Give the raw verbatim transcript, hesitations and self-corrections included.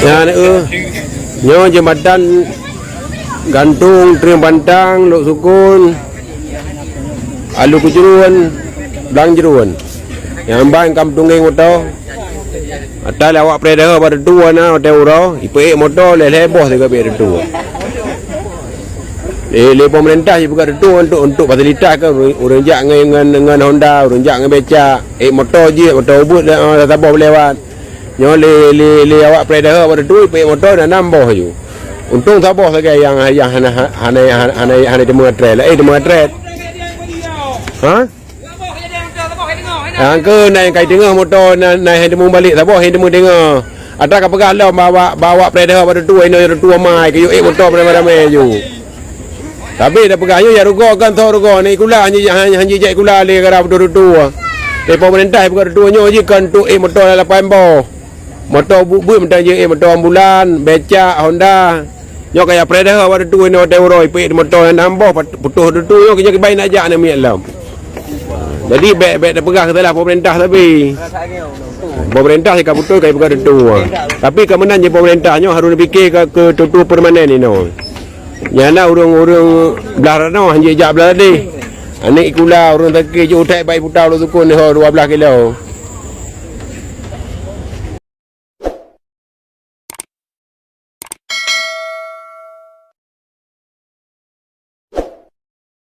Nyan, eh, nyoe jeumbatan Gantong, Trieng Pantang, Lhoksukon, Alue Keujeuruen, Blang Jeuruen. Nyang ban ka meutunggeng moto. Ata lé awak preudeuh bak teutue na watèe uroe, ipeuék moto lhèe-lhèe boh sigoe peuék teutue. Lé, lé pemerintah jipeugah teutue untuk, untuk fasilitas kan, ureueng, ureueng jak ngon, ngon, ngon Honda, ureueng jak ngon becak, ék moto jih, moto ubeut, eh, saboh lewat. Nyoe lé, lé, lé awak preudeuh bak teutue, ipeuék moto na nam boh ju. Untông saboh sagai nyang, nyang hana, hana, hana, hana, hana teumeutrét. Eh, teumeutrét. Ha? Nyang keu na nyang kai teungoh moto na, na hai teumeubalek saboh hai teumeudeungoe. Ata ka peugah lom bak awak, bak awak preudeuh bak teutue, inoe teutue mai, keu yue ék moto ramé-ramé ju. Tapi dah peugah nyoe ya rugoe kan tho rugoe, ni kula hana, hana, hana jak kula lé gara beutôi teutue. Lé pemerintah peugah teutue nyoe jih kan untuk ék moto lapan boh. Moto buet-buet mantong jih, eh, moto ambulan, becak, Honda. Nyoe kaya preudeuh awak teutue inoe watèe uroe, ipeuék moto nam boh, pat-, putôh teutue nyoe, nyoe kiban nak jak namiet lom. Jadi, bèk, bèk tapeugah keu salah pemerintah tapi. Pemerintah ka beutôi ka ipeugah teutue. Tapi ka meunan jih pemerintah nyoe harôh neupiké ka keu teutue permanen inoe. Nyan na ureueng-ureueng blah ranoh han jijak blah ladeh. Aneuk sikula, ureueng sakét, jeuet that bak iputa Lhoksukon nyoe dua blah kilo.